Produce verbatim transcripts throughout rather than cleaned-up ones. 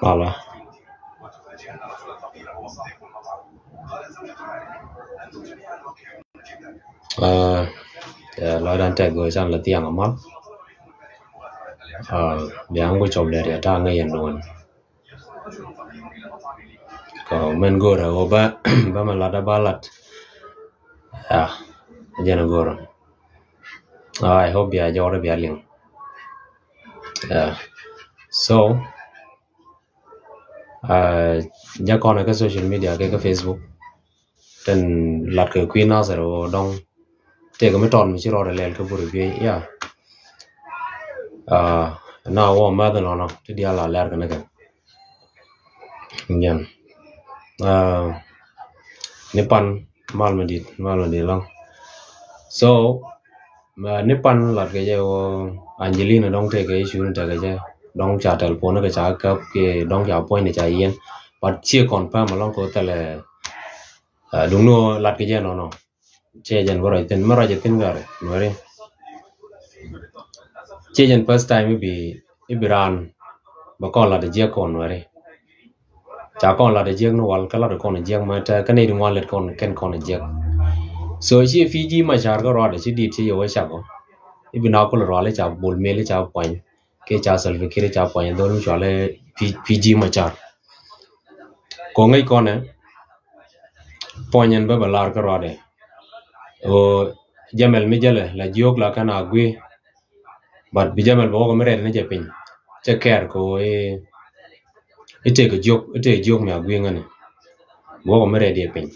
Mala. Lɔcdan tɛk go̱o̱c can la thiaŋ amal. Biaŋ ku cɔp lɛt ya ta̱a̱ ŋäc yɛn duɔ̱n. Kɔ mɛn go̱o̱rä ɣöö bä, bä mɛ lat a ba lat. Ya, jɛn a go̱o̱rä. I hope bia jɔɔrä bia liŋ. Ya. So, jɛ kɔnɛ kä social media kɛ kä Facebook. Tɛn lat kɛ kui̱ Nasir ɣöö dɔŋ tëëkɛ mi tɔt mi ci rɔɔdɛ lɛl kä burɛ biey, ya. Na wä mäth nɔnɔ ti diaal a lɛr kɛ ni kɛ. Jɛn ni pan mal mi dit, mal mi dit lɔŋ. So ni pan lat kɛ jɛ wä Angelina dɔŋ tëëkɛ issue ni tëëkɛ jɛ, dɔŋ ca telephone kɛ ca käp kiɛ dɔŋ ca puɔ̱ny ni ca yiɛn. But ciɛ confirm alɔŋ kɛ wä thɛlɛ. Duŋni wä lat kɛ jɛ nɔnɔ. Ciɛ jɛn bä ruac thi̱n, mi ruac thi̱n gari nuɛri. Ciɛ jɛn first time ibi, ibi raan bä kɔn lat jiɛk kɔn nuɛri. Ca kɔn lat jiɛk ni wal kä lat kɔn jiɛk mɛ tɛ kä nɛy ti ŋuan lɛt kɔn kɛn kɔn jiɛk. So ci Fiji Machar kä ruaadɛ ci dit ci yɛ wä cakɔ. Ibi na kul rual ca Bol Mel ca puany. Kɛ ca Salva Kiir ca puany dhol mi cual Fiji Machar. Kɔ ŋäc kɔnɛ puɔny ɛn bä bɛ lar kä ruaadɛ. Ɣöö Jamɛl mi jälɛ la jiök la kɛn a gui̱. But bi Jamɛl bɛ wäkɛ mi rɛɛt ni jɛ piny. Cɛ kɛɛr kɛ ɣöö i̱ tëëkɛ jiök, i̱ tëëkɛ jiök mi a gui̱ ŋäni. Bi wäkɛ mi rɛɛt jɛ piny.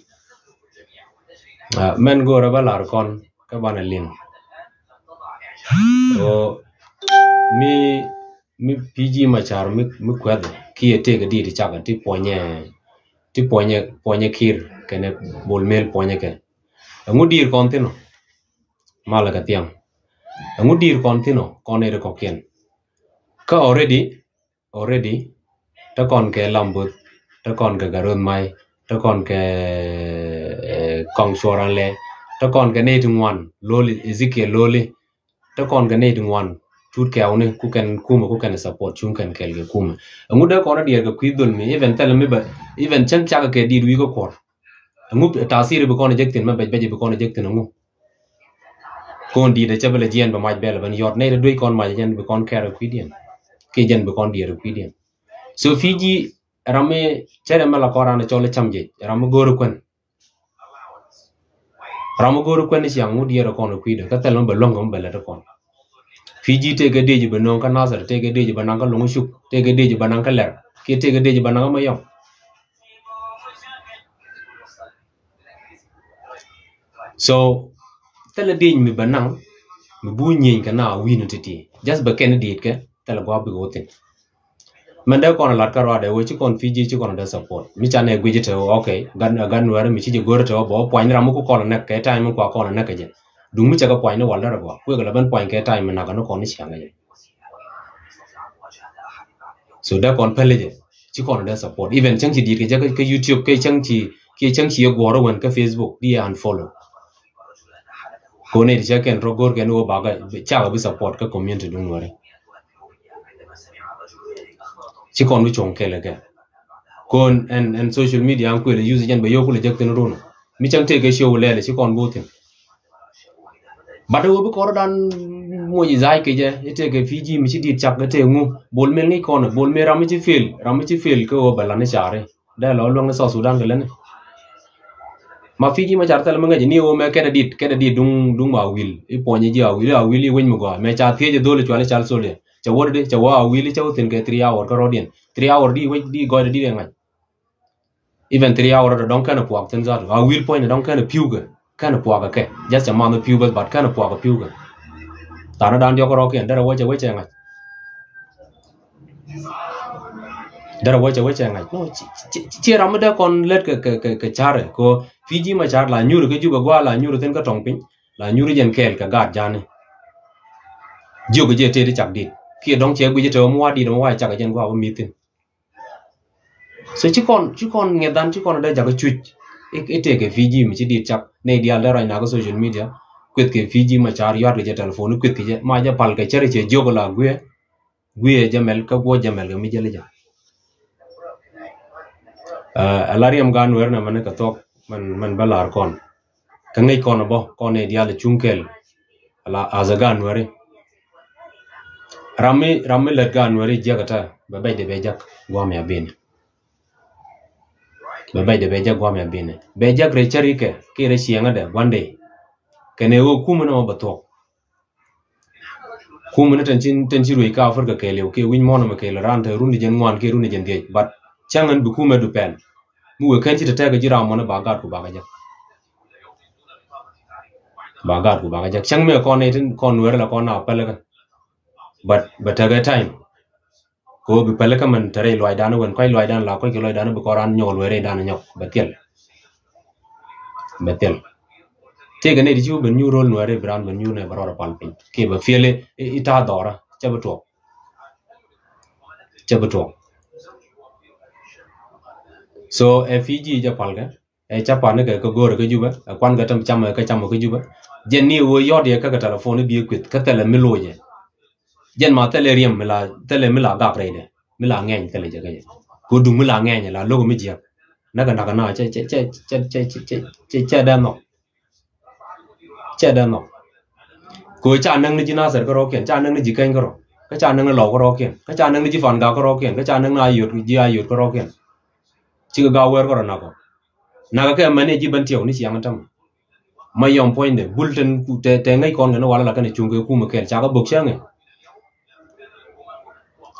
Mɛn go̱o̱rä bä lar kɔn kä banɛ liŋ. Ɣöö mi mi Fiji Machar mi, mi kuɛth kiɛ tëëkɛ diit cakɛ ti puɔnyɛ, ti puɔnyɛ, puɔnyɛ Kiir kɛnɛ Bol Mel puɔnyɛ kɛ. Ɛŋu diir kɔn thi̱n ɔ? Malɛ kɛ thiaŋ. Ɛŋu diir kɔn thi̱n ɔ? Kɔn iri kɔkiɛn. Kä already, already te kɔn kɛ Lambuth, te kɔn kɛ Garoth May, te kɔn kɛ Kɔŋ Cuɔran Lɛ, te kɔn kɛ nɛy ti ŋuan, Loli, Ezekiel Loli, te kɔn kɛ nɛy ti ŋuan. Tut kɛɛwni ku kɛn kumɛ, ku kɛn support cuŋ kɛn kɛɛl kɛ kumɛ. Ɛŋu dee kɔn a diɛɛr kɛ kui̱ dhol mi even thɛl mi bɛ even cäŋ cakɛ kɛ diit wi̱i̱ kä kuɔr. Ɛŋu tasir bi kɔn a jek thi̱n mɛ bɛc bɛc bi kɔn a jek thi̱n ɛŋu? Kɔn diit a cɛ bi lɛ jiɛn bɛ mac bɛl bɛn yɔt nɛy ti duec kɔn mac jɛn bi kɔn kɛɛr kɛ kui̱diɛn. Kiɛ jɛn bi kɔn diɛɛr kɛ kui̱diɛn. So Fiji ram mi cɛ rɛ mɛ la kɔn ran a cɔl i̱ cam jec ram mi go̱o̱r ikuɛn. Ram mi go̱o̱r kuɛn ni ciaŋ ŋut yɛr kɔn kui̱dɛ kä thɛl mi bɛ luäŋ kɛ mi bɛ lät kɔn. Fiji tëëkɛ dëëc bɛ nööŋ kä Nasir, tëëkɛ dëëc bɛ naŋ kä Luŋ Cuk, tɛɛkɛ dëëc bɛ naŋ kä Lɛr kiɛ tɛɛkɛ dëëc bɛ naŋ kä Mayɔm. So thilɛ dëëc mi bɛ naŋ mi bu nyieny kɛ na wi̱i̱ni ti̱ti̱. Just bɛ kɛn di̱i̱t kɛ thilɛ gua̱a̱p bikɛ wä thi̱n. Mɛn dee kɔn lat kä ruaadɛ wee ci kɔn Fiji ci kɔn dee support. Mi canɛ guic te wä, okay, gan, gan nuɛɛri mi ci jɛ go̱r te wä bɛ wä puany ram mi ku kɔn näk kɛ time mi kua kɔn näk kɛ jɛ. Duŋ mi cɛ kɛ puany ni wal derɛ gɔaa kuek lɛ ben puany kɛ time mi nak ni kɔn ni ciaŋ kɛ jɛ. So dee kɔn pɛli jɛ ci kɔn dee support. Even cäŋ ci di̱i̱t kɛ jɛ kä YouTube kɛ cäŋ ci, kɛ cäŋ ci yɛ guɔ̱r wän kä Facebook di yɛ unfollow. Kɔn ni ti cɛ kɛn rɔ go̱r kɛn wä bakɛ cakɛ bi support kä community duŋ nuɛɛri. Ci kɔn bi cuɔ̱ŋ kɛlɛ kɛ. Kɔn ɛn, ɛn social media an kuël use jɛn bɛ yio̱w kulɛ jek thin run. Mi cäŋ tëëkɛ show lɛl ci kɔn bo̱o̱ thin. But wä bi kɔrɔ dan moc izay kɛ jɛ, itëëkɛ Fiji mi ci di̱i̱t cak, itëëkɛ ŋu, Bol Mel ŋi̱i̱c kɔn, Bol Mel ram mi ci fail, ram mi ci fail kɛ wä bɛ lan i̱ cari. Dee lɔ luäŋ ni South Sudan kɛ leni. Ma Fiji Machar thɛl mi ŋäc ni wä mɛ kɛn a di̱i̱t, kɛn a di̱i̱t duŋ, duŋ ma Awil. I̱ puɔnyɛ ji̱ Awil, i̱ Awil i̱ wec mi gɔaa. Mɛ ca thiec a dhol i̱ cual i̱ cal soldier. Cɛ wä di, cɛ wä Awil i̱ cɛ wä thin kɛ three hour kä rɔ̱diɛn. Three hour di wec di gɔɔydɛ di dee ŋa̱c. Even three hour rɔ dɔŋ kɛn a puak thin zatu. Awil puɔ̱ny ni dɔŋ kɛn a pi̱w kɛ. Kɛn a puak kɛ. Just a man a pi̱w beth, but kɛn a puak a pi̱w kɛ. Than a dan diɔk rɔ kiɛn derɛ wecɛ wecɛ ŋa̱c. Derɛ wecɛ wecɛ ŋa̱c. No, ci, ci, ci, ci ram mi dee kɔn lät kɛ, kɛ, kɛ, kɛ carɛ. Kɛ Fiji Machar la nyuri kɛ Juba gua la nyuri thin kä tɔŋ piny. La nyuri jɛn kɛɛl kɛ gaat jani. Jiök jɛ tëë ti cak dit. Kiɛ dɔŋ cɛ guic tɛ wä mi wa dit mi wa cak jɛn gua wä mi thin. So ci kɔn, ci kɔn ŋɛthan, ci kɔn dee jakä cuc. I̱, i̱ tëëkɛ Fiji mi ci di̱i̱t cak. Nɛy diaal dee ruac nakä social media. Kueth kɛ Fiji Machar yua̱t kɛ jɛ telephone, kueth kɛ jɛ. Ma jɛ pal kɛ cär cɛ jiök la guiɛ. Guiɛ jɛ mɛl, kä guɔ jɛ mɛl kɛ mi jɛ li jɛ. Ɛ la riɛm gaat Nuɛr nɛ mɛn kɛ thuɔ̱k mɛn mɛn bä lar kɔn. Kä ŋäc kɔn bä kɔn ni diaal cuŋ kɛl. Ala as a gaat Nuɛri. Ram mi ram mi lät gaat Nuɛri jiäk ata bɛ bɛc de bɛ jak guam ya bini. Bɛ bɛc de bɛ jak guam ya bini. Bɛ jak rɛ cäri kɛ ki rɛ ciɛŋä dɛ guandɛ. Kɛnɛ wä kumä ni mɔ bɛ thuɔ̱k. Kumä ni tɛn ci tɛn ci ruec kä Africa kɛɛliw kiɛ wi̱ny mɔnɔ mɛ kɛɛliw ran te run di jɛn ŋuan kiɛ run di jɛn dhiec, but cäŋ ɛn bi kumɛ du pɛn. Mi wëë kɛn ci te tɛk ji̱ ram mɔni ba gat ku ba kä jek. Ba gat ku ba kä jek cäŋ mi kɔn ni tin kɔn Nuɛri la kɔn na pɛlɛ kä. But bɛ tekɛ time. Ko bi pɛlɛ kä mɛn te rɛy luacdan wɛn kuac luacdan la kuac kɛ luacdan bi kɔn ran nyɔk luɛri dan nyɔk bɛ thil. Bɛ thil. Tëëkɛ nɛy ti ci wä ben nyuur ro̱l Nuɛri bi raan ben nyuur nɛ bɛ rɔɔdɛ pal piny kiɛ bɛ fiɛli. I ta̱a̱ dhɔrä cɛ bi tuɔɔk. Cɛ bi tuɔɔk. So ɛ Fiji jɛ palkɛ. Ɛ ca panikɛ kä go̱o̱rɛ kä Jubɛ, ɛ kuankɛ täm camɛ kä camɛ kä Jubɛ. Jɛn ni ɣöö yɔt yɛ kä kɛ telephone i̱ bi kueth kä thɛlɛ mi locɛ. Jɛn ma thɛlɛ riɛm mi la thɛlɛ mi la gak rɛydɛ mi la ŋɛny thɛlɛ jɛ kä jɛ. Ko duŋ mi la ŋɛny la lo̱k mi jiɛk. Näkɛ näkɛ na cɛ cɛ cɛ cɛ cɛ cɛ cɛ cɛ dɛ nhɔk. Cɛ dɛ nhɔk. Ko ca näk ni ji̱ Nasir kä rɔɔkiɛn, ca näk ni ji̱ Keny kä rɔ, kä ca näk ni Lɔw kä rɔɔkiɛn, kä ca näk ni ji̱ Fangak kä rɔɔkiɛn, kä ca näk ni Ayot ji̱ Ayot kä rɔɔkiɛn. Cikɛ ga̱a̱ wɛɛr kä rɔ nakɔ. Nakɛ kɛ mɛn i̱ ji̱ ben tiɛw ni ciaŋ tämɛ. Ma yɔm puɔ̱nydɛ bul ten tɛ ŋäc kɔn kɛn wala la kɛn cuŋ kɛ kumɛ kɛl cakɛ bok cäŋɛ.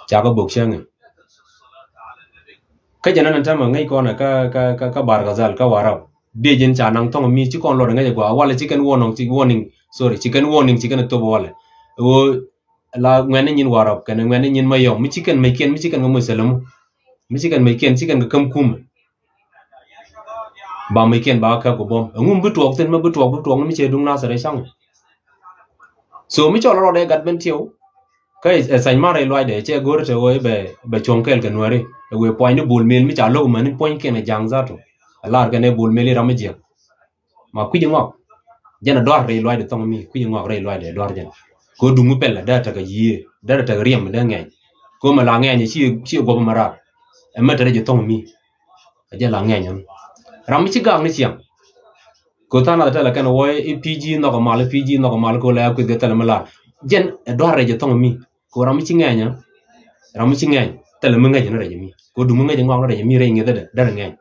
Cakɛ bok cäŋɛ. Kä jɛ nɛn tämɛ ŋäc kɔn kä kä kä kä Bar Gazal kä Warap. Dee jin ca naŋ thɔŋ mi ci kɔn lɔt ŋäc agua wala ci kɛn warning ci warning sorry ci kɛn warning ci kɛn thop wala. Ɣöö la ŋuɛn ni nyin Warap kɛn ŋuɛn ni nyin ma yɔm mi ci kɛn mec kiɛn mi ci kɛn kɛ muc sɛlɛmu. Mi ci kɛn mec kiɛn ci kɛn kɛ käm kumɛ. Ba mi kiɛn ba kä ku bom. Ɛŋu mi bi tuɔɔk thin mi bi tuɔɔk bi tuɔɔk ni mi cɛ duŋ Nasir ɛ caŋ. So mi cɔl rɔɔdɛ gat ben tiɛw. Kä ɛ thany marɛ luacdɛ cɛ go̱r te wee bɛ bɛ cuɔ̱ŋ kɛɛl kɛ Nuɛri. Ɛ wee puɔ̱ny ni Bol Mel mi ca lo̱k mɛn ni puɔ̱ny kiɛn ɛ ja̱ŋ dhatu. Ɛ lar kɛn ɛ Bol Mel i̱ ram mi jiɛk. Ma kui̱c ŋɔak. Jɛn a duar rɛy luaacdɛ thɔŋ mi kui̱c ŋɔak rɛy luaacdɛ duar jɛn. Ko duŋ mi pɛl a dee tekɛ yiëë dee tekɛ riɛm dee ŋɛny. Ko mɛ la ŋɛny ci ci guɔp mɛ raar. Ɛ mɛ te rɛy jɛ thɔŋ mi. Ɛ jɛ la ŋɛny ɔn. Ram mi ci gaak ni ciaŋ. Ko tha̱a̱ŋ nath tɛlɛ kɛn wä i̱ pi̱i̱ ji̱ nhɔk mal i̱ pi̱i̱ ji̱ nhɔk mal ko lɛ kui̱th kɛ thɛlɛ mi lar. Jɛn ɛ duar rɛy jɛ thɔŋ mi. Ko ram mi ci ŋɛny ɛ ram mi ci ŋɛny thilɛ mi ŋäc ni rɛc mi ko duŋ mi ŋäc ŋuak ni rɛc mi rɛc ŋi̱th dɛ dɛr ŋɛny.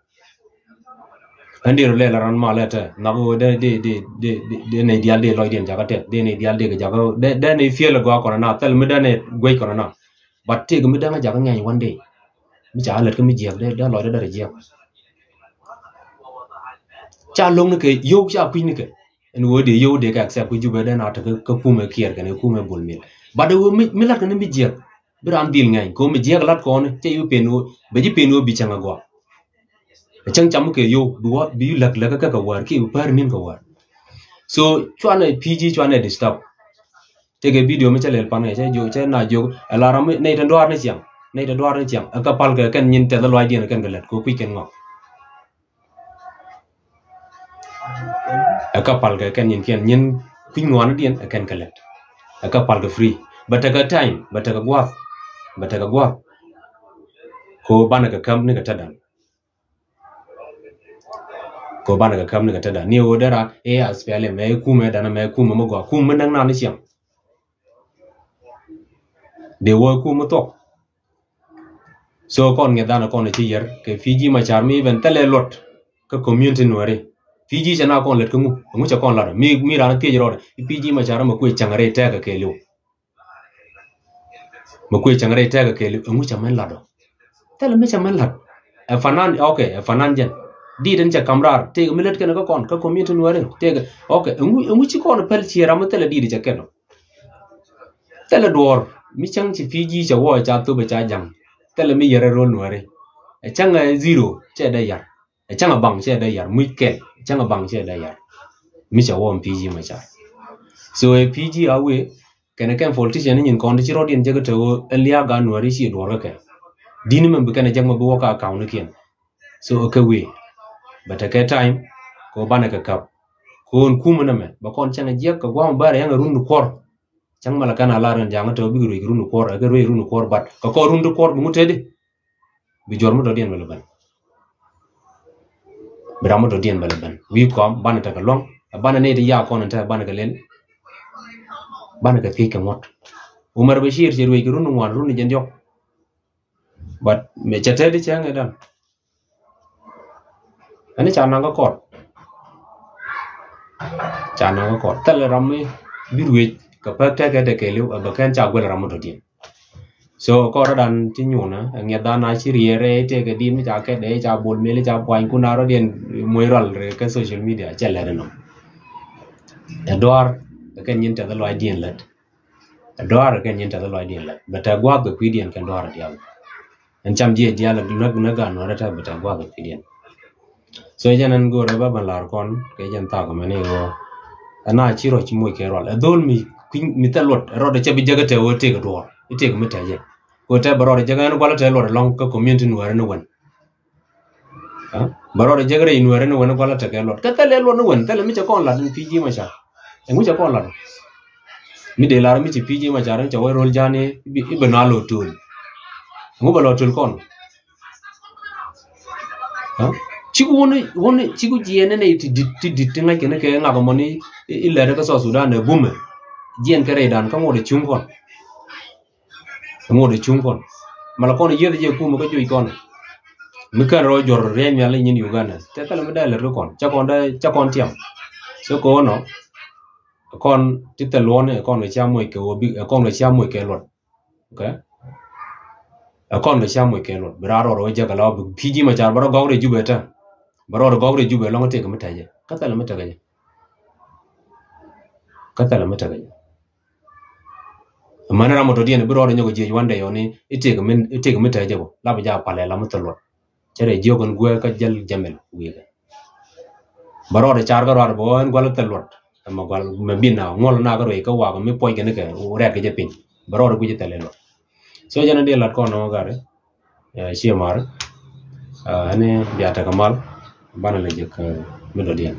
Ɣän dier lɛ la ran mal ɛ tɛ nhɔk ɣöö dee dee dee dee dee nɛy diaal dee lɔcdiɛn jakä tɛth dee nɛy diaal dee kɛ jakä dee nɛy fiɛl ɛ gɔaa kɔn na thilɛ mi dee nɛy guec kɔn na. But tëëk mi dee ŋä jakä ŋɛny one day. Mi ca lät kä mi jiɛk dee dee lɔcdɛ dɛr jiɛk. Ca lo̱ŋ ni kɛ yio̱w ca kui̱ ni kɛ. Ɛn ɣöö dee yio̱w dee kɛ accept kä Jubɛ dee na te kä kumɛ Kiɛr kɛn kä kumɛ Bol Mel. But ɣöö mi mi lat kɛ ni mi jiɛk bi raan dhil ŋɛny kɛ ɣöö mi jiɛk lat kɔn cɛ yi pen ɣöö bɛ ji̱ pen ɣöö bi cäŋ agɔaa. Ɛ cäŋ cam kɛ yio̱w bi wä bi lak lak kä kɛ wäär kiɛ bi pär ni̱n kɛ wäär. So cuanɛ pi̱i̱ ji̱ cuanɛ disturb. Tëëkɛ video mi cä lɛl pan kɛ cä jiök cä na jiök ɛ la ram mi nɛy te duaar ni ciaŋ nɛy te duaar ni ciaŋ ɛ kä pal kɛ kɛn nyin tɛth luaacdiɛn kɛn kɛ lät kɛ kui̱c kɛn ŋɔak. Ɛ kä pal kɛ kɛn nyin kiɛn nyin kui̱c ŋɔaanidiɛn ɛ kɛn kɛ lät. Ɛ kä pal kɛ free bɛ tekɛ time bɛ tekɛ gua̱a̱th. Bɛ tekɛ gua̱a̱th. Ko banɛ kɛ käm ni kɛ tädan. Ko banɛ kɛ käm ni kɛ tädan ni ɣöö dee ran ɛ SPLM ɛ kumɛ danɛ mɛ kumɛ mi gɔaa kumɛ näk nan ni ciaŋ. Dee wä kum mi thuɔk. So kɔn ŋi̱eth danɛ kɔn ci yɛr kɛ Fiji Machar mi ben thilɛ luɔt kä community Nuɛri. Fiji cɛ na kɔn lät kä ŋu ɛŋu cɛ kɔn lat mi mi ran thiec rɔɔdɛ i̱ Fiji Machar mɛ kuɛ cäŋ rɛy tɛɛkɛ kɛɛliw. Mɛ kuɛ cäŋ rɛy tɛɛkɛ kɛɛliw ɛŋu cɛ mɛn lat ɔ. Thilɛ mi cɛ mɛn lat. Ɛ fanan ok ɛ fanan jɛn. Diit ɛn cɛ kam raar tëëkɛ mi lät kɛn kä kɔn kä community Nuɛri tëëkɛ ok ɛŋu ɛŋu ci kɔn päl ciɛ ram mi thilɛ diit cɛ kɛn ɔ. Thilɛ duɔ̱ɔ̱r mi cäŋ ci Fiji cɛ wä ca thop ɛ ca ja̱ŋ. Thilɛ mi yɛrɛ ro̱l Nuɛri. Ɛ cäŋ ɛ zero cɛ dee yar. Ɛ cäŋ ɛ baŋ cɛ dee yar muc kɛl ɛ cäŋ ɛ baŋ cɛ dee yar. Mi cɛ wä Fiji Machar. So ɛ Fiji a wee kɛn ɛ kɛn politician ni nyin kɔn ti ci rɔ̱diɛn jɛ kä te ɣöö ɛn lia̱a̱ gaat Nuɛri ci duɔ̱ɔ̱r kä kɛ. Di̱t ni mɛ bi kɛn ɛ jɛk mɛ bi wä ka account ni kiɛn. So ɛ kɛ wee bɛ tekɛ time kɛ ɣöö banɛ kɛ käp. Kɛ ɣöö ɛn kumɛ nɛmɛ bɛ kɔn cäŋ ɛ jiɛk kɛ gua̱a̱m bärɛ yɛn ɛ run di kuɔr. Cäŋ mɛ la kɛn a lar ɛn ja̱ŋ ɛ te ɣöö bikɛ ruec kɛ run di kuɔr ɛ kɛ ruec run di kuɔr but kɛ kɔn run di kuɔr bi ŋut tëëdi. Bi juɔ̱r mi dɔ̱diɛn bɛ lɛ ben. Bi ram mi dɔ̱diɛn bɛ lɛ ben wi̱i̱ kɔam banɛ tekɛ luäŋ. Ɛ banɛ nɛy ti yaak kɔn in te banɛ kɛ lel. Banɛ kɛ thiec kɛ ŋuɔ̱t. Umar Bashir cɛ ruëc kɛ run ŋuan run jɛn diɔ̱k. But mɛ cɛ te di cɛ ŋɛ dan. Ɛn ca naŋ kä kɔt. Ca naŋ kä kɔt thilɛ ram mi bi ruëc kɛ pek tekɛ tekɛ liw ɛ bɛ kɛn ca guɛl ram mi dɔ̱diɛn. So kɔrɛ dan ti nyunä ɛ ŋiɛth dan a ci riɛrɛ tëëkɛ din mi ca kɛt dee ca bol meli ca puany kun a rɔdiɛn muɔc rɔl rɛ kä social media cɛ lɛt ɛnɔ. Ɛ duar ɛ kɛn nyin tɛth lɔac diɛn lɛt. Ɛ duar ɛ kɛn nyin tɛth lɔac diɛn lɛt bɛ tɛ guath kɛ kui̱diɛn kɛn duar ɛ dial. Ɛn cam jiɛ dial ɛ näk näk gan nuɔrɛ tɛ bɛ tɛ guath kɛ kui̱diɛn. So jɛn ɛn go̱o̱rɛ bä bän lar kɔn kɛ jɛn thak mɛn i̱ ɣöö ɛn a ci rɔc moc kɛ rual ɛ dhol mi kui̱ny mi thil luɔt ɛ rɔɔdɛ cɛ bi jäkä tɛ ɣöö tëëk duɔɔr i̱ tëëk mi tɛcɛ. Kɛ tɛ bɛ rɔɔdɛ jäkä ɛn gualä tɛ luɔt ɛlɔŋ kä community nuɛɛrɛ ni wän. Bɛ rɔɔdɛ jäkä rɛy nuɛɛrɛ ni wän gualä tɛ kɛ luɔt kä thilɛ luɔt ni wän thilɛ mi cɛ kɔn lat in pi̱i̱ ji̱ ma ca. Ɛŋu cɛ kɔn lat mi dee lar mi ci pi̱i̱ ji̱ ma ca rɛn cɛ wä ro̱l ja̱ni i̱ bɛ na lo̱ töl. Ɛŋu bɛ lɔ töl kɔn. Cik wuni wuni cik jiɛn ni ti dit ti dit ti ŋa̱c kɛn kɛ ŋak mɔni. Ilɛt kä South Sudan ɛ bumɛ jiɛn kɛ rɛydan kä ŋot ɛ cuŋ kɔn. Ŋot ɛ cuŋ kɔn malɛ kɔn yieth jɛ kumɛ kä juc kɔn. Mi kɛn rɔ jɔr riɛny mial inyin Uganda tɛ kɛl mi dee lɛt kä kɔn cɛ kɔn dee cɛ kɔn tiam. Cɛ kɔn ɔ kɔn ti thil luɔni kɔn kɛ cia moc kɛ wä bi kɔn kɛ cia moc kɛ luɔt. Okay. Ɛ kɔn kɛ cia moc kɛ luɔt bi raa rɔɔd wä jɛ kɛ la wä bi pi̱i̱ ji̱ ma car bä rɔ gɔk rɛ jupɛ tɛ bä rɔɔd gɔk rɛ jupɛ lɔŋ tëk mi tɛcɛ kä thɛlɛ mi tɛkɛ jɛ. Kä thɛlɛ mi tɛkɛ jɛ. Mani ram mɔ tɔ diɛn bi rɔɔd nyɔk jiɛc wan dɛ yɔni itek mi itek mi tɛcɛ bä la bi ja palɛ la mi thil luɔt. Cɛ rɛ jiök in guɛ kä jäl jamil wi̱i̱ kɛ. Bä rɔɔdɛ car kä ruaar bä ɣän gual thil luɔt. Ɛmɛ gual mɛ bin na ŋuɔl na kä ruëc kä wak mi puɔc kɛn kɛ rɛt kɛ jɛ piny bä rɔɔdɛ guic thil luɔt. So jɛn in di lat kɔn nɔ gari. Cie mar ɛn bia tekɛ mal banɛ lɛ jek mi dɔ̱diɛn.